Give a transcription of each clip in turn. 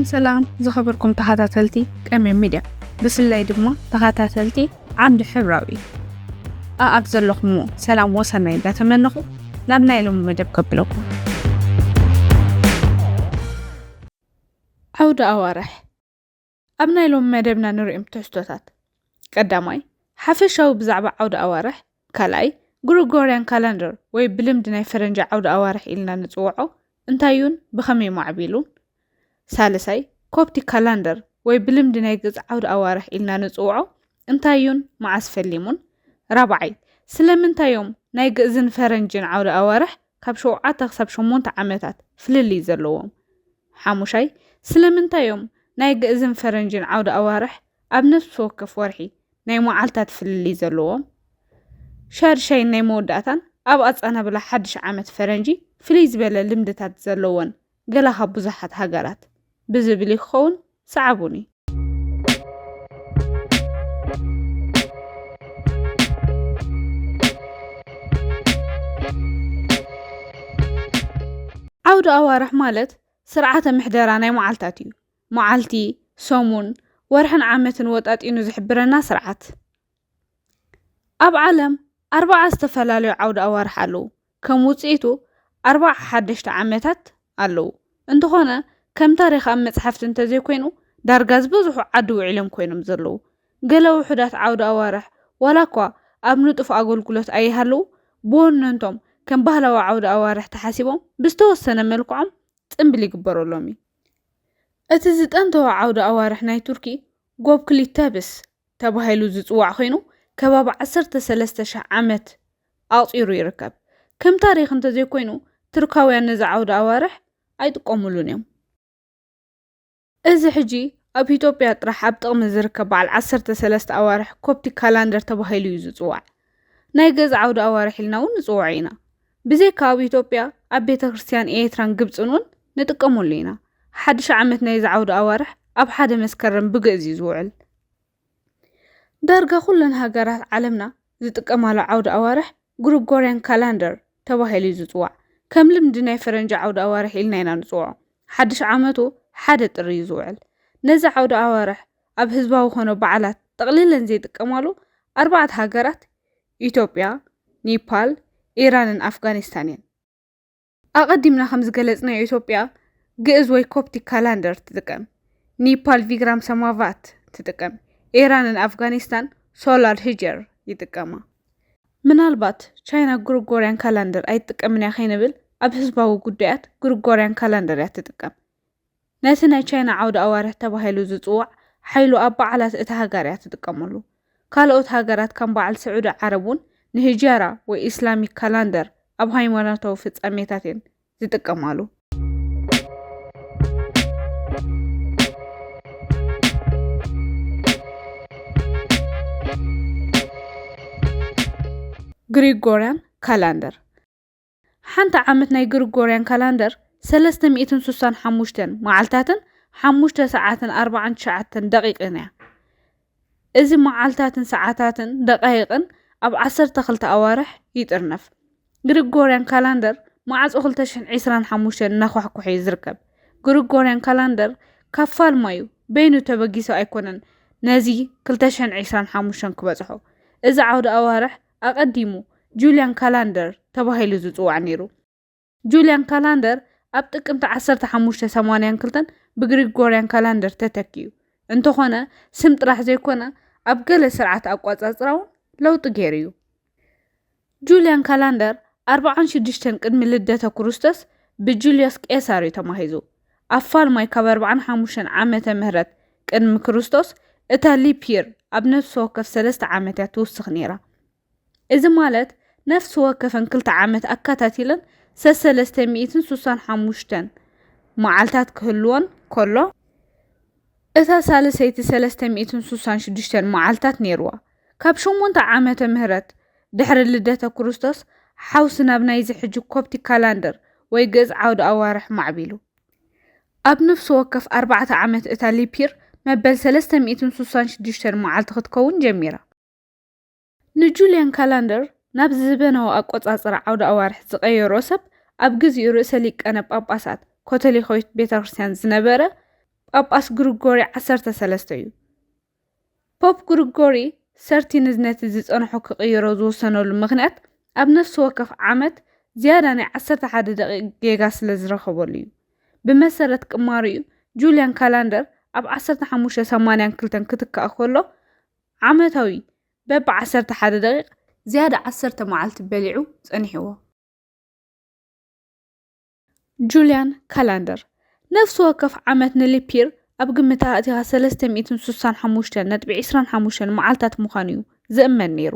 ሰላም ዝኸበርኩም ተኸታተልቲ ቀምየም ሚድያ፣ ብፍላይ ድማ ተኸታተልቲ ዓንዲ ሕብራዊ ኣኣብ ዘለኹምዎ ሰላም ወሰናይ እንዳተመነኹ፣ ናብ ናይ ሎሚ መደብ ከብለኩም። ዓውደ ኣዋርሕ። ኣብ ናይ ሎሚ መደብና ንሪኦም ትሕዝቶታት። ቀዳማይ፣ ሓፈሻዊ ብዛዕባ ዓውደ ኣዋርሕ። ካልኣይ፣ ግሪጎርያን ካላንደር ወይ ብልምዲ ናይ ፈረንጂ ዓውደ ኣዋርሕ ኢልና ንጽውዖ እንታዩን ብኸመይ ማዕቢሉን። ሳልሳይ፣ ኮፕቲ ካላንደር ወይ ብልምዲ ናይ ግእዝ ዓውደ ኣዋርሕ ኢልና ንጽውዖ እንታዩን መዓስ ፈሊሙን። ራብዓይ፣ ስለምንታዮም ናይ ግእዝን ፈረንጅን ዓውደ ኣዋርሕ ካብ ሸውዓተ ክሳብ ሸሞንተ ዓመታት ፍልልይ ዘለዎም። ሓሙሻይ፣ ስለምንታዮም ናይ ግእዝን ፈረንጅን ዓውደ ኣዋርሕ ኣብ ነፍሲ ወከፍ ወርሒ ናይ መዓልታት ፍልልይ ዘለዎም። ሻድሻይን ናይ መወዳእታን ኣብ ኣጻናብላ ሓድሽ ዓመት ፈረንጂ ፍልይ ዝበለ ልምድታት ዘለወን ገላ ካብ ብዙሓት ሃገራት ብዝብል እዩ ክኸውን። ሰዓቡኒ። ዓውደ ኣዋርሕ ማለት ስርዓተ ምሕደራ ናይ መዓልታት እዩ። መዓልቲ፣ ሰሙን፣ ወርሕን ዓመትን ወጣጢኑ ዝሕብረና ስርዓት። ኣብ ዓለም ኣርባዓ ዝተፈላለዩ ዓውደ ኣዋርሕ ኣለዉ። ከም ውጽኢቱ ኣርባዓ ሓደሽተ ዓመታት ኣለዉ። እንተኾነ ከም ታሪኽ ኣብ መጽሓፍቲ እንተዘይኮይኑ ዳርጋ ዝበዝሑ ዓዲ ውዒሎም ኮይኖም ዘለዉ። ገለ ውሑዳት ዓውደ ኣዋርሕ ዋላ እኳ ኣብ ንጡፍ ኣገልግሎት ኣይሃለዉ፣ ብወነንቶም ከም ባህላዊ ዓውደ ኣዋርሕ ተሓሲቦም ብዝተወሰነ መልክዖም ጽምብል ይግበረሎም እዩ። እቲ ዝጠንተወ ዓውደ ኣዋርሕ ናይ ቱርኪ ጎብክሊ ተብስ ተባሂሉ ዝጽዋዕ ኮይኑ ከባቢ ዓሰርተ ሰለስተ ሽሕ ዓመት ኣቑጺሩ ይርከብ። ከም ታሪኽ እንተዘይኮይኑ ቱርካውያን ነዚ ዓውደ ኣዋርሕ ኣይጥቀሙሉን እዮም። እዚ ሕጂ ኣብ ኢትዮጵያ ጥራሕ ኣብ ጥቕሚ ዝርከብ በዓል ዓሰርተ ሰለስተ ኣዋርሕ ኮፕቲክ ካላንደር ተባሂሉ እዩ ዝጽዋዕ። ናይ ግእዝ ዓውደ ኣዋርሕ ኢልና እውን ንጽውዖ ኢና። ብዘይካ ኣብ ኢትዮጵያ ኣብ ቤተ ክርስቲያን ኤርትራን ግብጽን እውን ንጥቀመሉ ኢና። ሓድሽ ዓመት ናይዚ ዓውደ ኣዋርሕ ኣብ ሓደ መስከረም ብግእዝ እዩ ዝውዕል። ዳርጋ ኩለን ሃገራት ዓለምና ዝጥቀማሉ ዓውደ ኣዋርሕ ግሪጎርያን ካላንደር ተባሂሉ እዩ ዝጽዋዕ። ከም ልምዲ ናይ ፈረንጂ ዓውደ ኣዋርሕ ኢልና ኢና ንጽውዖ። ሓድሽ ዓመቱ ሓደ ጥሪ እዩ ዝውዕል። ነዚ ዓውደ ኣዋርሕ ኣብ ህዝባዊ ኮነ በዓላት ጠቕሊለን ዘይጥቀማሉ ኣርባዕተ ሃገራት ኢትዮጵያ፣ ኔፓል፣ ኢራንን ኣፍጋኒስታን እየን። ኣቐዲምና ከም ዝገለጽናዮ ኢትዮጵያ ግእዝ ወይ ኮፕቲክ ካላንደር ትጥቀም። ኔፓል ቪግራም ሰማቫት ትጥቀም። ኢራንን ኣፍጋኒስታን ሶላር ሂጀር ይጥቀማ። ምናልባት ቻይና ግሪጎርያን ካላንደር ኣይትጥቀምን እያ ከይንብል፣ ኣብ ህዝባዊ ጉዳያት ግሪጎርያን ካላንደር እያ ትጥቀም። ነቲ ናይ ቻይና ዓውደ ኣዋርሕ ተባሂሉ ዝጽዋዕ ሓይሉ ኣብ በዓላት እታ ሃገር እያ ትጥቀመሉ። ካልኦት ሃገራት ከም በዓል ስዑዲ ዓረብ እውን ንሂጃራ ወይ ኢስላሚክ ካላንደር ኣብ ሃይማኖታዊ ፍጻሜታት እየን ዝጥቀማሉ። ግሪጎርያን ካላንደር። ሓንቲ ዓመት ናይ ግሪጎርያን ካላንደር ሰለስተ ሚእትን ስሳን ሓሙሽተን መዓልታትን ሓሙሽተ ሰዓትን ኣርባዓን ትሽዓተን ደቂቕን እያ። እዚ መዓልታትን ሰዓታትን ደቃይቕን ኣብ ዓሰርተ ክልተ ኣዋርሕ ይጥርነፍ። ግሪጎርያን ካላንደር ማዕጾ ክልተ ሽሕን ዕስራን ሓሙሽተን እናኳሕኩሐ እዩ ዝርከብ። ግሪጎርያን ካላንደር ካብ ፋልማዩ በይኑ ተበጊሱ ኣይኮነን ነዚ ክልተ ሽሕን ዕስራን ሓሙሽተን ክበጽሖ። እዚ ዓውደ ኣዋርሕ ኣቐዲሙ ጁልያን ካላንደር ተባሂሉ ዝጽዋዕ ነይሩ። ጁልያን ካላንደር ኣብ ጥቅምቲ ዓሰርተ ሓሙሽተ ሰማንያን ክልተን ብግሪጎርያን ካላንደር ተተኪዩ። እንተኾነ ስም ጥራሕ ዘይኮነ ኣብ ገለ ስርዓት ኣቋጻጽራ እውን ለውጢ ገይሩ እዩ። ጁልያን ካላንደር ኣርባዓን ሽዱሽተን ቅድሚ ልደተ ክርስቶስ ብጁልዮስ ቄሳር እዩ ተማሂዙ። ኣብ ፋልማይ ካብ ኣርባዓን ሓሙሽተን ዓመተ ምህረት ቅድሚ ክርስቶስ እታ ሊፕ ይር ኣብ ነፍሲ ወከፍ ሰለስተ ዓመት እያ ትውስኽ ነይራ። እዚ ማለት ነፍሲ ወከፈን ክልተ ዓመት ኣከታቲለን ሰሰለስተ ሚእትን ስሳን ሓሙሽተን መዓልታት ክህልወን ከሎ፣ እታ ሳልሰይቲ ሰለስተ ሚእትን ስሳን ሽዱሽተን መዓልታት ነይርዋ። ካብ ሸሞንተ ዓመተ ምህረት ድሕሪ ልደተ ክርስቶስ ሓውሲ ናብ ናይዚ ሕጂ ኮፕቲክ ካላንደር ወይ ግእዝ ዓውደ ኣዋርሕ ማዕቢሉ። ኣብ ነፍሲ ወከፍ ኣርባዕተ ዓመት እታ ሊፕ ይር መበል ሰለስተ ሚእትን ስሳን ሽዱሽተን መዓልቲ ክትከውን ጀሚራ። ንጁልያን ካላንደር ናብ ዘበናዊ ኣቆጻጽራ ዓውደ ኣዋርሕ ዝቐየሮ ሰብ ኣብ ግዜኡ ርእሰ ሊቃነ ጳጳሳት ካቶሊካዊት ቤተ ክርስቲያን ዝነበረ ጳጳስ ግሪጎሪ ዓሰርተ ሰለስተ እዩ። ፖፕ ግሪጎሪ ሰርቲንዝ ነቲ ዝጸንሖ ክቕይሮ ዝወሰነሉ ምኽንያት፣ ኣብ ነፍሲ ወከፍ ዓመት ዝያዳ ናይ ዓሰርተ ሓደ ደቂቕ ጌጋ ስለ ዝረኸበሉ እዩ። ብመሰረት ቅማሪኡ፣ ጁልያን ካላንደር ኣብ ዓሰርተ ሓሙሽተ ሰማንያን ክልተን ክትካእ ከሎ፣ ዓመታዊ በብ ዓሰርተ ሓደ ደቂቕ ዝያዳ ዓሰርተ መዓልቲ በሊዑ ጸኒሕዎ። ጁልያን ካላንደር፣ ነፍሲ ወከፍ ዓመት ንሊፕ ይር ኣብ ግምት ኣእቲኻ ሰለስተ ሚእትን ስሳን ሓሙሽተን ነጥቢ ዕስራን ሓሙሽተን መዓልታት ምዃኑ እዩ ዝእመን ነይሩ።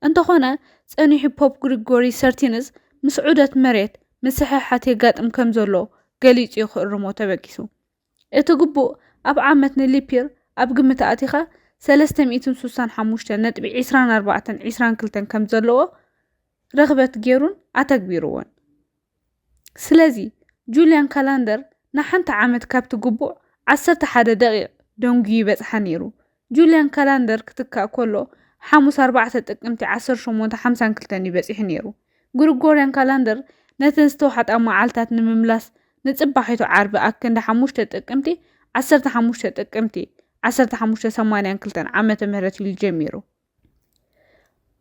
እንተኾነ፣ ጸኒሑ ፖፕ ግሪጎሪ ሰርቲንዝ ምስ ዑደት መሬት ምስሕሓት የጋጥም ከም ዘሎ ገሊጹ እዩ ክእርሞ ተበጊሱ። እቲ ግቡእ ኣብ ዓመት ንሊፕ ይር ኣብ ግምት ኣእቲኻ ሰለስተ ሚእትን ስሳን ሓሙሽተን ነጥቢ ዕስራን ኣርባዕተን ዕስራን ክልተን ከም ዘለዎ ርኽበት ገይሩን ኣተግቢርዎን። ስለዚ፣ ጁልያን ካላንደር ንሓንቲ ዓመት ካብቲ ግቡእ ዓሰርተ ሓደ ደቂቕ ደንጉዩ ይበጽሓ ነይሩ። ጁልያን ካላንደር ክትካእ ከሎ፣ ሓሙስ ኣርባዕተ ጥቅምቲ ዓሰርተ ሸሞንተ ሓምሳን ክልተን እዩ በጺሑ ነይሩ። ግሪጎርያን ካላንደር ነተን ዝተዋሕጣ መዓልታት ንምምላስ፣ ንጽባሒቱ ዓርቢ ኣክንዲ ሓሙሽተ ጥቅምቲ ዓሰርተ ሓሙሽተ ጥቅምቲ ዓሰርተ ሓሙሽተ ሰማንያን ክልተን ዓመተ ምህረት እዩ ጀሚሩ።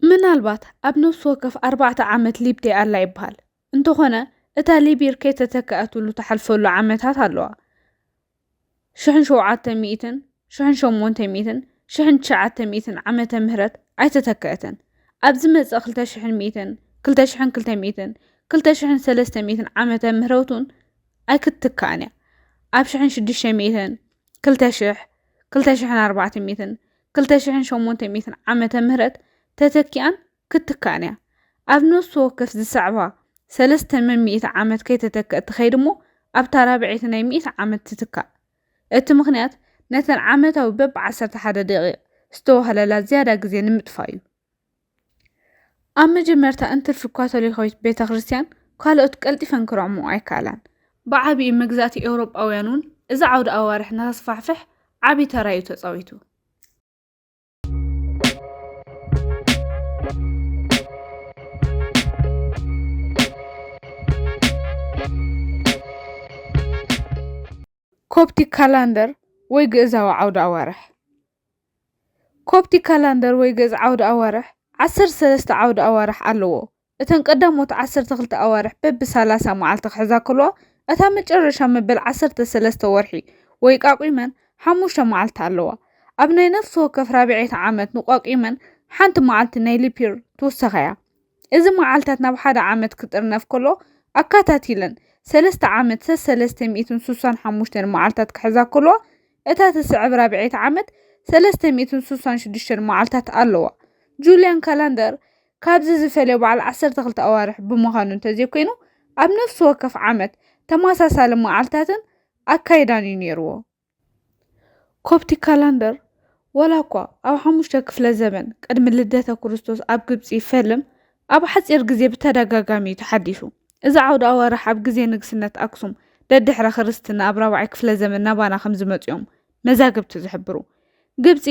ምናልባት ኣብ ነፍሲ ወከፍ ኣርባዕተ ዓመት ሊፕ ደይ ኣላ ይበሃል። እንተኾነ፣ እታ ሊፕ ይር ከይተተክኣትሉ ትሓልፈሉ ዓመታት ኣለዋ። ሽሕን ሸውዓተ ሚእትን፣ ሽሕን ሸሞንተ ሚእትን፣ ሽሕን ትሽዓተ ሚእትን ዓመተ ምህረት ኣይተተክአትን። ኣብ ዝመጽእ ክልተ ሽሕን ሚእትን፣ ክልተ ሽሕን ክልተ ሚእትን፣ ክልተ ሽሕን ሰለስተ ሚእትን ዓመተ ምህረት እውን ኣይክትትካእን እያ። ኣብ ሽሕን ሽዱሽተ ሚእትን፣ ክልተ ሽሕ፣ ክልተ ሽሕን ኣርባዕተ ሚእትን፣ ክልተ ሽሕን ሸሞንተ ሚእትን ዓመተ ምህረት ተተኪኣን ክትትካእን እያ። ኣብ ነፍሲ ወከፍ ዝስዕባ ሰለስተ መሚእቲ ዓመት ከይተተክአት ትኸይድ እሞ፣ ኣብታ ራብዐይቲ ናይ ሚእቲ ዓመት ትትካእ። እቲ ምኽንያት ነተን ዓመታዊ በብ ዓሰርተ ሓደ ደቂቕ ዝተዋህለላ ዝያዳ ግዜ ንምጥፋእ እዩ። ኣብ መጀመርታ እንትርፊ ካቶሊካዊት ቤተ ክርስቲያን ካልኦት ቀልጢፈን ክረዕሙ ኣይከኣላን። ብዓቢኡ መግዛእቲ ኤውሮጳውያን እውን እዚ ዓውደ ኣዋርሕ ንኸስፋሕፍሕ ዓቢ ተራ እዩ ተጻዊቱ። ኮፕቲክ ካላንደር ወይ ግእዛዊ ዓውደ ኣዋርሕ። ኮፕቲክ ካላንደር ወይ ግእዝ ዓውደ ኣዋርሕ ዓሰርተ ሰለስተ ዓውደ ኣዋርሕ ኣለዎ። እተን ቀዳሞት ዓሰርተ ክልተ ኣዋርሕ በቢ ሰላሳ መዓልቲ ክሕዛ ከለዋ፣ እታ መጨረሻ መበል ዓሰርተ ሰለስተ ወርሒ ወይ ቃቂመን ሓሙሽተ መዓልቲ ኣለዋ። ኣብ ናይ ነፍሲ ወከፍ ራብዐይቲ ዓመት ንቋቂመን ሓንቲ መዓልቲ ናይ ሊፕ ይር ትውሰኸ እያ። እዚ መዓልታት ናብ ሓደ ዓመት ክጥርነፍ ከሎ፣ ኣካታቲለን ሰለስተ ዓመት ሰሰለስተ ሚእትን ስሳን ሓሙሽተን መዓልታት ክሕዛ ከለዋ፣ እታ ትስዕብ ራብዐይቲ ዓመት ሰለስተ ሚእትን ስሳን ሽዱሽተን መዓልታት ኣለዋ። ጁልያን ካላንደር ካብዚ ዝፈልዮ በዓል ዓሰርተ ክልተ ኣዋርሕ ብምዃኑ እንተዘይኮይኑ፣ ኣብ ነፍሲ ወከፍ ዓመት ተመሳሳሊ መዓልታትን ኣካይዳን እዩ ነይርዎ። ኮፕቲክ ካላንደር፣ ዋላ እኳ ኣብ ሓሙሽተ ክፍለ ዘመን ቅድሚ ልደተ ክርስቶስ ኣብ ግብጺ ይፈልም፣ ኣብ ሓጺር ግዜ ብተደጋጋሚ እዩ ተሓዲሱ። እዚ ዓውደ ኣዋርሕ ኣብ ግዜ ንግስነት ኣክሱም፣ ደድሕረ ክርስትና ኣብ ራብዓይ ክፍለ ዘመን ናባና ከም ዝመጹ እዮም መዛግብቲ ዝሕብሩ። ግብጺ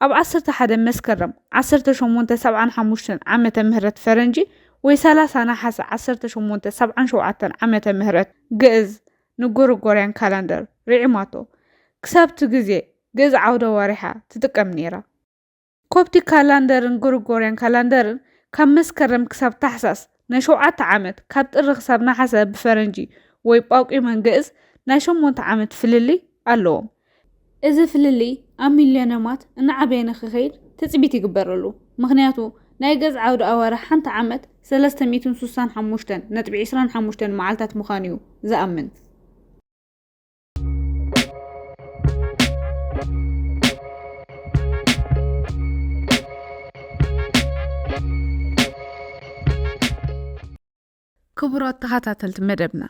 ኣብ ዓሰርተ ሓደ መስከረም ዓሰርተ ሸሞንተ ሰብዓን ሓሙሽተን ዓመተ ምህረት ፈረንጂ ወይ ሰላሳ ነሓሰ ዓሰርተ ሸሞንተ ሰብዓን ሸውዓተን ዓመተ ምህረት ግእዝ ንጎረጎርያን ካላንደር ርዒማቶ። ክሳብቲ ግዜ ግእዝ ዓውደ ኣዋርሕ እያ ትጥቀም ነይራ። ኮፕቲክ ካላንደርን ጎረጎርያን ካላንደርን ካብ መስከረም ክሳብ ታሕሳስ ናይ ሸውዓተ ዓመት፣ ካብ ጥሪ ክሳብ ነሓሰ ብፈረንጂ ወይ ጳጉመን ግእዝ ናይ ሸሞንተ ዓመት ፍልልይ ኣለዎም። እዚ ፍልልይ ኣብ ሚልዮነማት እናዓበየ ንክኸይድ ትጽቢት ይግበረሉ። ምኽንያቱ ናይ ግእዝ ዓውደ ኣዋርሕ ሓንቲ ዓመት ሰለስተ ሚእትን ስሳን ሓሙሽተን ነጥቢ ዕስራን ሓሙሽተን መዓልታት ምዃኑ እዩ ዝኣምን። ክቡራት ተኸታተልቲ መደብና፣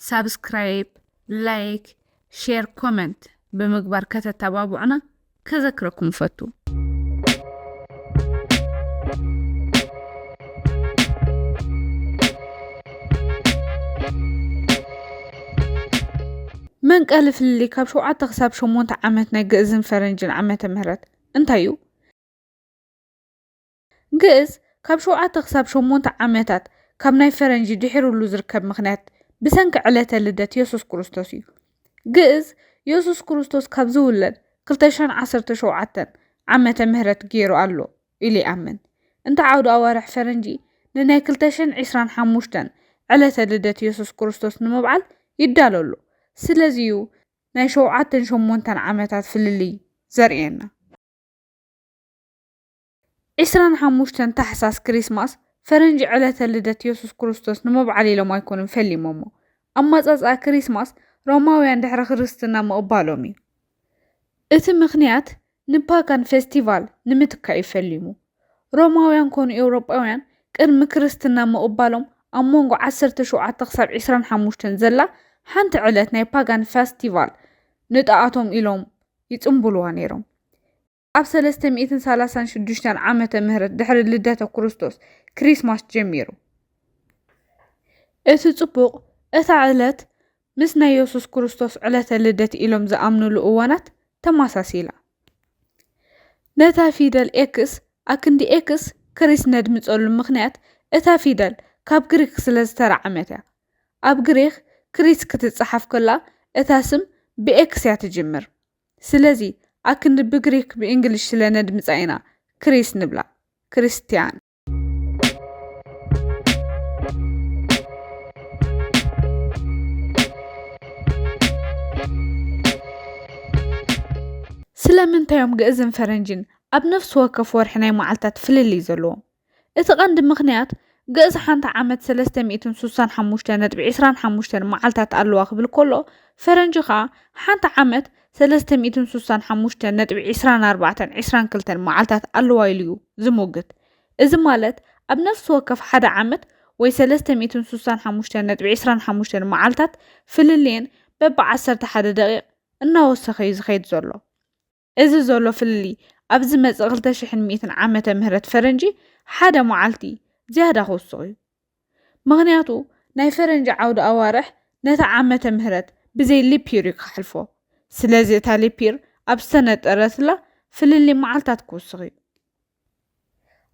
ሳብስክራይብ፣ ላይክ፣ ሼር፣ ኮመንት ብምግባር ከተተባብዑና ከዘክረኩም እፈቱ። መንቀሊ ፍልልይ ካብ ሸውዓተ ክሳብ ሸሞንተ ዓመት ናይ ግእዝን ፈረንጅን ዓመተ ምህረት እንታይ እዩ? ግእዝ ካብ ሸውዓተ ክሳብ ሸሞንተ ዓመታት ካብ ናይ ፈረንጂ ድሒሩሉ ዝርከብ ምኽንያት ብሰንኪ ዕለተ ልደት የሱስ ክርስቶስ እዩ። ግእዝ የሱስ ክርስቶስ ካብ ዝውለድ ክልተ ሽሕን ዓሰርተ ሸውዓተን ዓመተ ምህረት ገይሩ ኣሎ ኢሉ ይኣምን። እንተ ዓውደ ኣዋርሕ ፈረንጂ ንናይ ክልተ ሽሕን ዕስራን ሓሙሽተን ዕለተ ልደት የሱስ ክርስቶስ ንምብዓል ይዳሎ ኣሎ። ስለዚ እዩ ናይ ሸውዓተን ሸሞንተን ዓመታት ፍልልይ ዘርእየና። ዕስራን ሓሙሽተን ታሕሳስ ክሪስማስ ፈረንጂ ዕለተ ልደት የሱስ ክርስቶስ ንምብዓል ኢሎም ኣይኮኑን ፈሊሞሞ። ኣመጻጽኣ ክሪስማስ ሮማውያን ድሕሪ ክርስትና ምቕባሎም እዩ። እቲ ምኽንያት ንፓጋን ፌስቲቫል ንምትካእ እዩ ፈሊሙ። ሮማውያን ኮኑ ኤውሮጳውያን ቅድሚ ክርስትና ምቕባሎም ኣብ መንጎ ዓሰርተ ሸውዓተ ክሳብ ዕስራን ሓሙሽተን ዘላ ሓንቲ ዕለት ናይ ፓጋን ፌስቲቫል ንጥኣቶም ኢሎም ይጽምብልዋ ነይሮም። ኣብ ሰለስተ ሚእትን ሰላሳን ሽዱሽተን ዓመተ ምህረት ድሕሪ ልደተ ክርስቶስ ክሪስማስ ጀሚሩ። እቲ ጽቡቕ፣ እታ ዕለት ምስ ናይ የሱስ ክርስቶስ ዕለተ ልደት ኢሎም ዝኣምንሉ እዋናት ተመሳሲላ። ነታ ፊደል ኤክስ ኣክንዲ ኤክስ ክሪስ ነድምጸሉ ምኽንያት እታ ፊደል ካብ ግሪክ ስለ ዝተረዓመት እያ። ኣብ ግሪክ ክሪስ ክትጸሓፍ ከላ እታ ስም ብኤክስ እያ ትጅምር። ስለዚ ኣክንዲ ብግሪክ ብእንግሊሽ ስለ ነድምጻ ኢና ክሪስ ንብላ። ክርስቲያን። ስለምንታይ እዮም ግእዝን ፈረንጅን ኣብ ነፍሲ ወከፍ ወርሒ ናይ መዓልታት ፍልልይ ዘለዎም? እቲ ቀንዲ ምኽንያት ግእዝ ሓንቲ ዓመት ሰለስተ ሚእትን ስሳን ሓሙሽተ ነጥቢ ዕስራን ሓሙሽተን መዓልታት ኣለዋ ክብል ከሎ፣ ፈረንጂ ኸኣ ሓንቲ ዓመት ሰለስተ ሚእትን ስሳን ሓሙሽተ ነጥቢ ዕስራን ኣርባዕተን ዕስራን ክልተን መዓልታት ኣለዋ ኢሉ እዩ ዝሙግት። እዚ ማለት ኣብ ነፍሲ ወከፍ ሓደ ዓመት ወይ ሰለስተ ሚእትን ስሳን ሓሙሽተ ነጥቢ ዕስራን ሓሙሽተን መዓልታት ፍልልየን በብዓሰርተ ሓደ ደቂቕ እናወሰኸ እዩ ዝኸይድ ዘሎ። እዚ ዘሎ ፍልልይ ኣብ ዝመጽእ ክልተ ሽሕን ሚእትን ዓመተ ምህረት ፈረንጂ ሓደ መዓልቲ ዝያዳ ክውስኽ እዩ። ምኽንያቱ ናይ ፈረንጂ ዓውደ ኣዋርሕ ነታ ዓመተ ምህረት ብዘይ ሊፕ ይር እዩ ክሓልፎ። ስለዚ እታ ሊፕ ይር ኣብ ዝተነጠረትላ ፍልልይ መዓልታት ክውስኽ እዩ።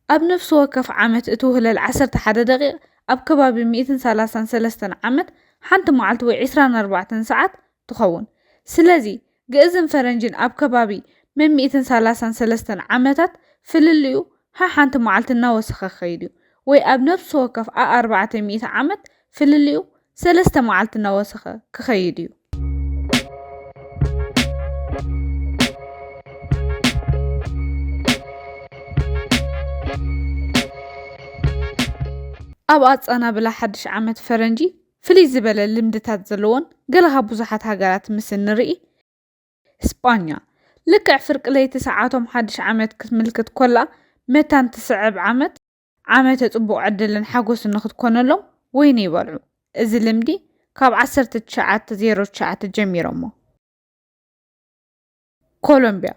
ኣብ ነፍሲ ወከፍ ዓመት እቲ ውህለል ዓሰርተ ሓደ ደቂቕ ኣብ ከባቢ ሚእትን ሰላሳን ሰለስተን ዓመት ሓንቲ መዓልቲ ወይ ዕስራን ኣርባዕተን ሰዓት ትኸውን። ስለዚ ግእዝን ፈረንጅን ኣብ ከባቢ መሚእትን ሰላሳን ሰለስተን ዓመታት ፍልልዩ ሓሓንቲ መዓልቲ እናወሰኸ ክኸይድ እዩ። ወይ ኣብ ነፍሲ ወከፍ ኣኣርባዕተ ሚእቲ ዓመት ፍልልዩ ሰለስተ መዓልቲ እናወሰኸ ክኸይድ እዩ። ኣብ ኣጻናብላ ሓድሽ ዓመት ፈረንጂ ፍልይ ዝበለ ልምድታት ዘለዎን ገለ ካብ ብዙሓት ሃገራት ምስ እንርኢ፣ ስጳኛ ልክዕ ፍርቂ ለይቲ ሰዓቶም ሓድሽ ዓመት ክትምልክት ኮላ፣ መታን ትስዕብ ዓመት ዓመተ ጽቡቕ ዕድልን ሓጎስን ንኽትኮነሎም ወይኒ ይበልዑ። እዚ ልምዲ ካብ ዓሰርተ ትሽዓተ ዜሮ ትሽዓተ ጀሚሮሞ። ኮሎምቢያ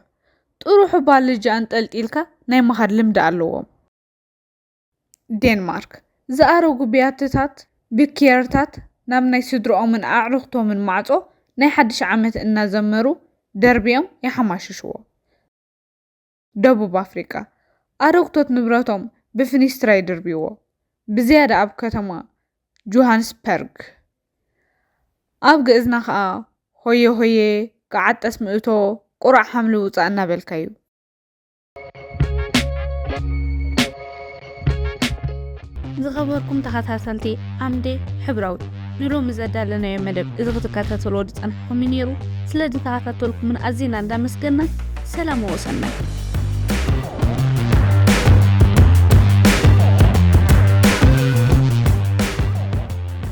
ጥሩሑ ባልጃ ኣንጠልጢልካ ናይ ምኻድ ልምዲ ኣለዎም። ዴንማርክ ዝኣረጉ ብያትታት ብኪየርታት ናብ ናይ ስድርኦምን ኣዕሩኽቶምን ማዕጾ ናይ ሓድሽ ዓመት እናዘመሩ ደርብዮም የሓማሽሽዎ። ደቡብ ኣፍሪቃ ኣረግቶት ንብረቶም ብፍኒስትራ ይድርብይዎ፣ ብዝያዳ ኣብ ከተማ ጆሃንስፐርግ። ኣብ ግእዝና ኸኣ ሆየ ሆየ፣ ገዓጠስ ምእቶ፣ ቁራዕ ሓምሊ ውጻእ እናበልካ እዩ። ዝኸበርኩም ተኸታተልቲ ዓምዴ ሕብራዊ፣ ንሎሚ ዘዳለናዮ መደብ እዚ ክትከታተልዎ ዝጸናሕኩምን ነይሩ። ስለ ዝተኸታተልኩምን ኣዚና እንዳመስገና፣ ሰላም ወሰናይ።